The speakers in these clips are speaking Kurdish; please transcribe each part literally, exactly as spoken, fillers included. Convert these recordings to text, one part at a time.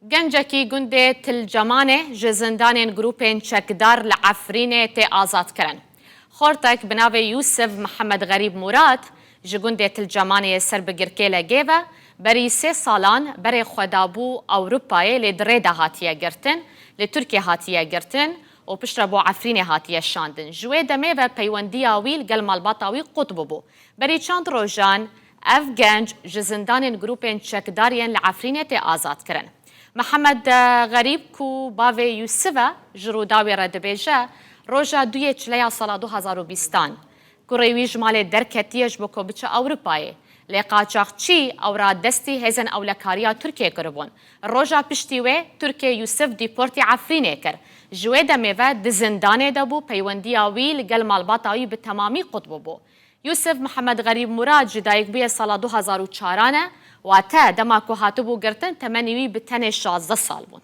Gencekî gundê Til Cemanê ji zindanên grûpên çekdar li Efrînê tê azadkirin. Xortek bi navê Yûsif Mihemed Xerîb Murad ji gundê Til Cemanê yê ser bi girkê L G ve berî sê salan berê xwe dabû Ewropayê, lê di rê de hatiye girtin, li Tirkiyê hatiye girtin û piştre bo Efrînê hatiye şandin. Ji wê demê ve peywendiya wî li gel malbata wî qut bûbû. Berî çend rojan ev genc ji zindanên grûpên çekdar yên li Efrînê tê azad kirin. Mihemed, e, Xerîb ku bavê Yûsiv e, ji Rûdawê re dibêje, roja duyê çileya sala du hazar û bîstan kurê wî ji malê derketiye ji bo ku biçe Ewropayê. Lê qaçaxçî ewra destî hêzên ewlekariya Tirkiyê kiribûn. Roja piştî wê Tirkiyê Yûsiv dîportî Efrînê kir. Ji wê demê ve di zindanê de bû, peywendiya wî li gel malbata wî bi temamî qut bûbû. Yûsif Mihemed Xerîb Murad ji dayik bûye sala du hazar û çaran e, wate dema ku hatibû girtin temenê wî bi tenê şazdeh sal bûn.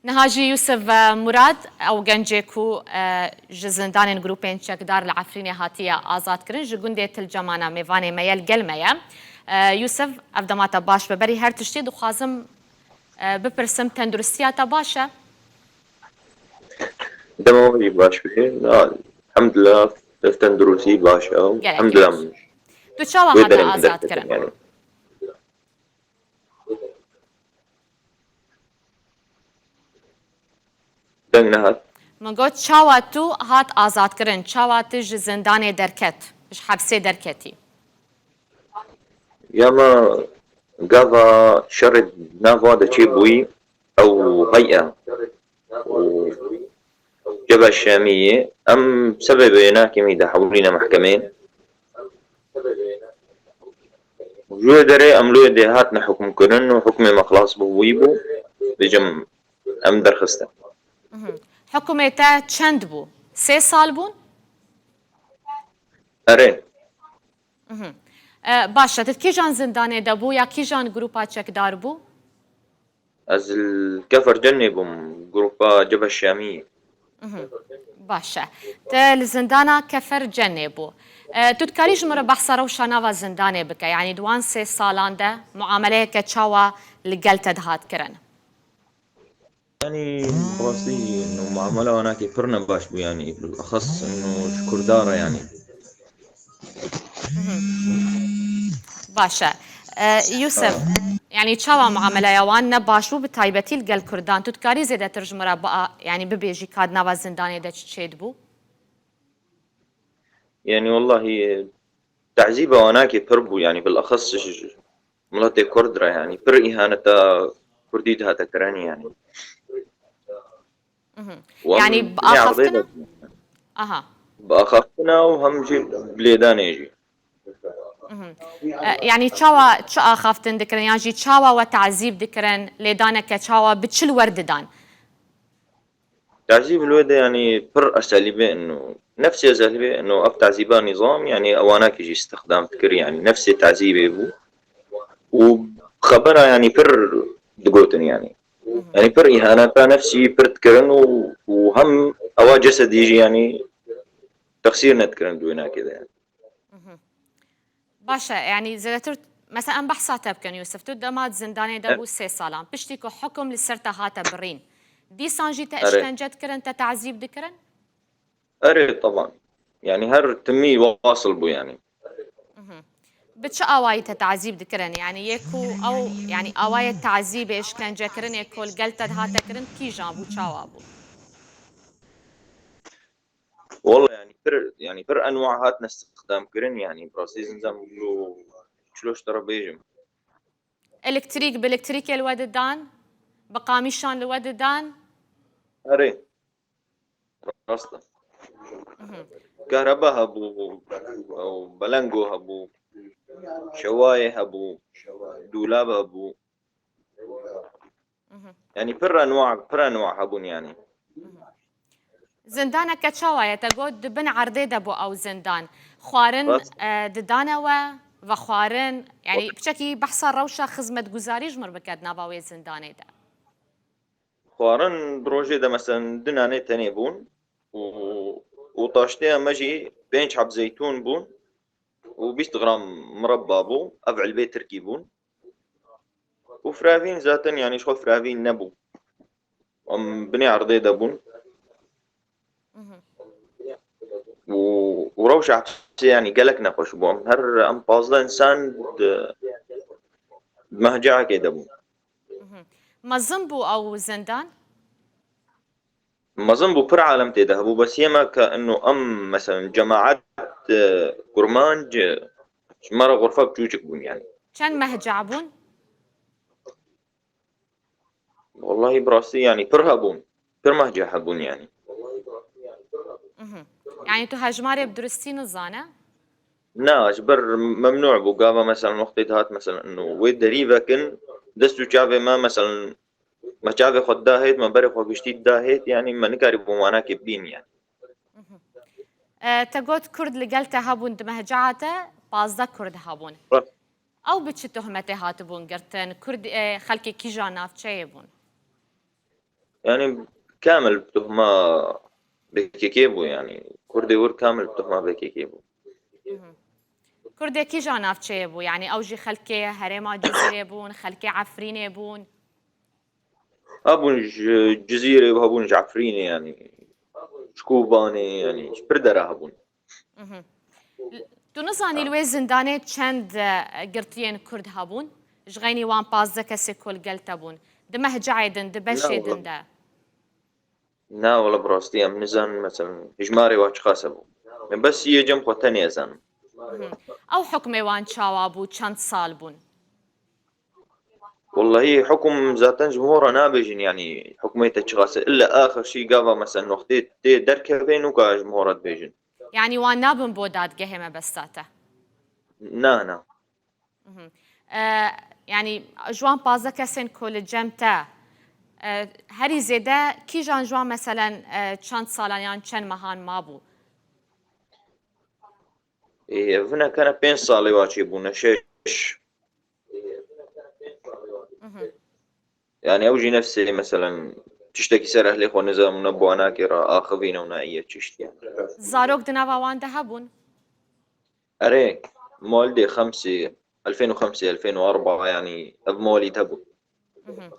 Niha jî Yûsif, e, Murad, ew gencê ku, e, ji zindanên grûpên çekdar li Efrînê hatiye azad kirin, ji gundê Til Cemana mêvanê me ye, li gel me ye. E, Yûsif, ev dema te baş be. Berî her tiştî dixwazim, e, bipirsim, tenduristiya te baş e? Dema wî baş bûye. Elhamdulillah, tenduristî baş e. Gelek Elhamdulillah. Baş. Tu çawa hate azad kirin? Deng nehat. Min got, çawa tu hat azad kirin? Çawa tu ji zindanê derket? Ji hepsê derketî? Ya me gava şerê nava de çêbûyî, ew hey'e û Cebel Şamiyê, em sebebê nakemî de hewlîne mehkemê. Ji wê derê em lê dê hatine hukmkirin û hukmê me xilas bû, wî bû, bêjim em derxistin. Mhm. Hukumê te çend bû? Sê sal bûn? Erê. Mhm. E, baş e, tu kîjan zindanê de bû ya kîjan grûpa çekdar bû? Ez li Kefer Cennê bûm, grûpa Cebel Şamiyê. Mhm. Baş e. Te li zindana Kefer Cennê bû. E, tu dikarî ji min re behsa rewşa nava zindanê bike? Yanî di wan sê salan de muameleyeke çawa li gel te dihat kirin? Yanî, rastî, ino muamela wanakê pir nebaş bû, yanî, bilexes, ino ji Kurda re, yanî. Mhm. Baş e. E, Yûsef, yanî çawa muameleya wan ne baş bû, bi taybetî li gel Kurdan? Tu dikarî zêdetir ji min re bi-, yanî bibêjî ka di nava zindanê de çi çêdibû? Yanî wellahî, tezîba wanakê pir bû, yanî bilexes ji, ji miletê Kurd re, yanî pir îhaneta Kurdî dihate kirin, yanî. Mhm. Wan Yanî bi nê axaftina? erdê de. Aha. Bi axaftina û hem jî bi lêdanê jî. Mhm. E, yanî çawa, çi axaftin dikirin, yan jî çawa we tazîb dikirin, lêdaneke çawa, bi çi li wer didan? Tazîb li wê de, yanî pir eselîbê ino, nefsê eselîbê ino, ev tazîba nîzam, yanî ewanakî jî îstixdam dikir, yanî nefsê tazîbê bû. Û xebera, yanî pir digotin, yanî. Mhm. Yanî pir îhaneta nefsî pir dikirin û, û hem ewa cesedî jî, yanî texsîr nedikirin di wê nakê de, yanî. Mhm. Baş e, yanî zêdetir, mesela em behsa te bikin Yûsif, tu dema di zindanê de E- bû sê salan. Piştî ku hukum li ser te hate birîn, dîsan jî te Erê. işkence dikirin, te tazîb dikirin? Erê, teban. Yanî her timî wasil bû, yanî. Mhm. Bi çi awayî te tazîb dikirin? Yanî yê ku ew, yanî awayê tazîbê, işkencekirinê ku li gel te dihate kirin, kîjan bû, çawa bû? Walla, yanî pir, yanî pir enwa hatine îstixdam kirin, yanî bi rastî zindan bû, çilo ji te re bêjim. Elektrîk, bi elektrîkê li we didan, bi qamîşan li we didan? Erê. Rast e. Mhm. Kahreba hebû, ew belengo hebû, şewayê hebû, dûlab hebû. Mhm. Yanî pir enwa, pir enwa hebûn yanî. Mhm. Zindaneke çawa ye? Te got di bin erdê de bû ew zindan. Xwarin, Rast. e, didane we, vexwarin, yanî Rast. piçekî behsa rewşa xizmetguzarî ji mir bike di nava wê zindanê de. Xwarin di rojê de, meselen, du nanê tenê bûn û, û taştêya me jî pênc heb zeytûn bûn. û bîst gram mireba bû. Ev ilbê tirkî bûn. Û firavîn zaten, yanî, ji xwe firavîn nebû. Em binê erdê de bûn. Mhm. Û, û rewşa hepsê, yanî, gelek nexweş bû. Em her, em pazdeh însan di, di mehceyekê de bûn. Mhm. Mezin bû ew zindan? Mezin bû, pir alem tê de hebû, bes yê me ke ino em, meselen, cemaet, e, kurmanc, e, ji me re xurfe biçûçik bûn, yanî. Çend mehca bûn? Wellahî, bi rastî, yanî, pir hebûn. Pir mehca hebûn, yanî. Mhm. Yanî, tu hejmarê bi duristî nizane? Na, ji ber memnû bû. Gava, meselen, wextê dihat, meselen, ino wê derî vekin, dest û çavê me, meselen, me çavê xwe didahêt, me berê xwe giştî didahêt, yanî, me nikarîbû manakê bîn, yanî. Mhm. E, te got Kurd li gel te hebûn, di mehca te pazdeh Kurd hebûn. Rast. Ew bi çi tohmetê hatibûn girtin? Kurd, e, xelkê kîjan navçeyê bûn? Yanî, kamil bi tohma B K K bû, yanî, Kurdê wir kamil bi tohma B K K bû. Mhm. Kurdê kîjan navçeyê bû? Yanî, ew jî xelkê herêma Cizîrê bûn, xelkê Efrînê bûn? Hebûn ji Cizîrê, hebûn ji Efrînê, yanî, ji Kobanê, yanî, ji pir dera hebûn. Mhm. Tu nizanî li wê zindanê çend, e, girtiyên Kurd hebûn? Ji xeynî wan pazdeh kesê ku li gel te bûn. Di mehcayê din, di beşê din de. Na, wele bi rastî em nizanin, meselen, hijmarê wan çiqas hebû. Min bes yê cem xwe tenê ez zanim. Mhm. Ew hukmê wan çawa bû, çend sal bûn? Wellahî, hukum zaten ji min re nabêjin, yanî, hukmê te çiqas e. Illa axir şî gava, meselen, wextê tê derkevê, nûka ji min re dibêjin. Yanî wan nabin bo dadgehê mebesta te? Na, na. Mhm. E, yanî ji wan pazdeh kesên ku li cem te, e, herî zêde kîjan ji wan, meselen, e, çend salan yan çend mehan mabû? Ê, ev ne kene pênc salê wa çêbûne, şeş. Mhm. Yani ew jî nefsê, meselen, tiştekî ser ehlê xwe nizam û ne bi wanakê re axivîne û ne iye çişt yani. Zarok di nava wan de hebûn? Erê, mewlidê Xemsê, elfên û xemsê, elfên û erba, yani ev mewlîd hebû. Mhm.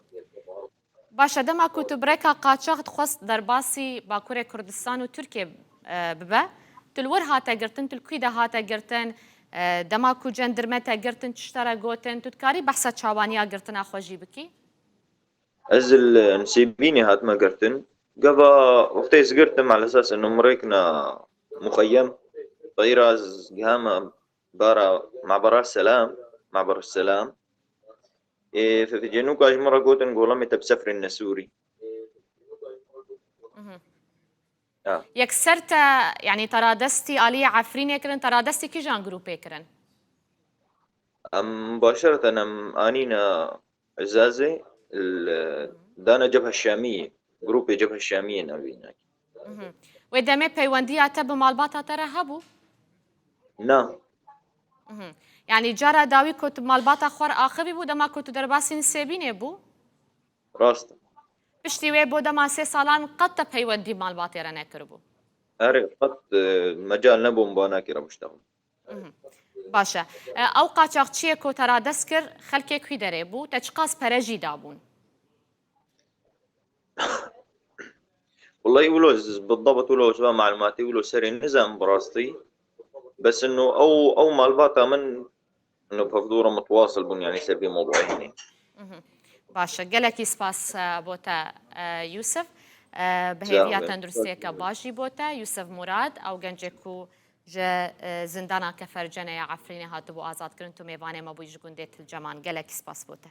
Baş e, dema ku tu birêka qaçax dixwest derbasî Bakurê Kurdistan û Tirkiyê, e, bibe, tu li wir hate girtin, tu li kû de hate girtin, e, dema ku cendirme te girtin, çi ji te re gotin, tu dikarî behsa çawaniya girtina xwe jî bikî? Ez li Nisêbînê hatime girtin. Gava wextê ez girtim, ala esas eno min rêkina muxeyyem, teyra ez gihame bara Mabara Selam, Mabara Selam. Ê, F F C nûka ji min re gotin, golamê te bi sefrên ne Sûrî. Mhm. Ya. Yekser te, yani, te radestî aliyê Efrînê kirin, te radestî kîjan grûpê kirin? Em mubaşereten em anîne Izazê, li, dane Cebhe Şamiyê, grûpê Cebhe Şamiyê navî ne. Mhm. Wê demê peywendiya te bi malbata te re hebû? Na. Mhm. Yani cara dawî ku tu malbata xwe re axivî bû, dema ku tu derbasî Nisêbînê bû? Rast. Piştî wê bo dema sê salan qet te peywendî malbatê re nekiribû? Erê, qet, e, mecal nebû min banakê re biştexim. Mhm. Baş e. E, ew qaçaxçiyê ku te radest kir, xelkê kû derê bû, te çiqas pere jî dabûn? Wellahî wilo ez bi dabt wilo ez va malumatî wilo serê nizam bi rastî. Bes ino ew, ew malbata min ino bi hevdû re mitwasil bûn, yani ser vê mewduê hene. Mhm. Baş e. Gelekî spas, e, bo te, e, Yûsif. E, bi hêviya tenduristiyeke baş jî bo te. Yûsif Murad, ew gencê ku ji, e, zindana Kefercene ya Efrînê hatibû azadkirin, tu mêvanê me bûyî ji gundê Til Ceman. Gelekî spas bo te.